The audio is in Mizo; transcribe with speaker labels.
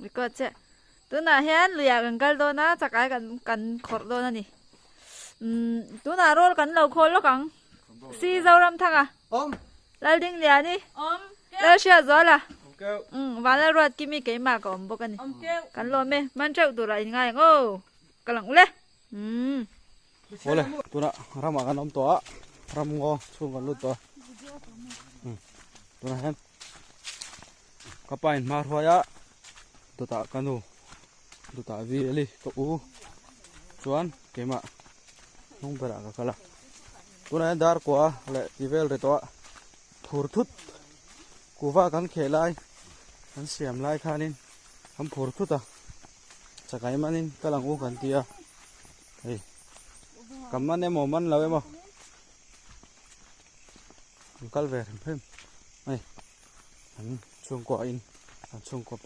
Speaker 1: Record chiah. Tunah hian luiah kan kal dawn a, chakai kan kan khawrh dawn a ni. Umm tunah roll kan lo khawl lawk ang. Si Zoramthanga.
Speaker 2: Awm.
Speaker 1: Laldingliani.
Speaker 3: Awm.
Speaker 1: Lalhriatzuala. Umm Vanlalruatkimi keimah ka awm bawk a ni. Kan lawm e, man teuh turah in ngai ang aw. Ka lang ule. Umm.
Speaker 2: Awle tunah ramah kan awm tawh a, ram ngaw chhung kan lut tawh a. Umm tunah hian ka pa in hma hruai a, dawtah ka nu, dawtah vi eli ka u chuan keimah hnung berah ka kal a. Tunah hian dar kua leh ti vel ri tawh a, phur thut kuva kan kheh lai kan siam lai khanin kan phur thut a. Chakai manin ka lang u kan ti a hei ka man emaw man lo emaw an kal ve hrim hrim hei an chhungkua in an chhungkua.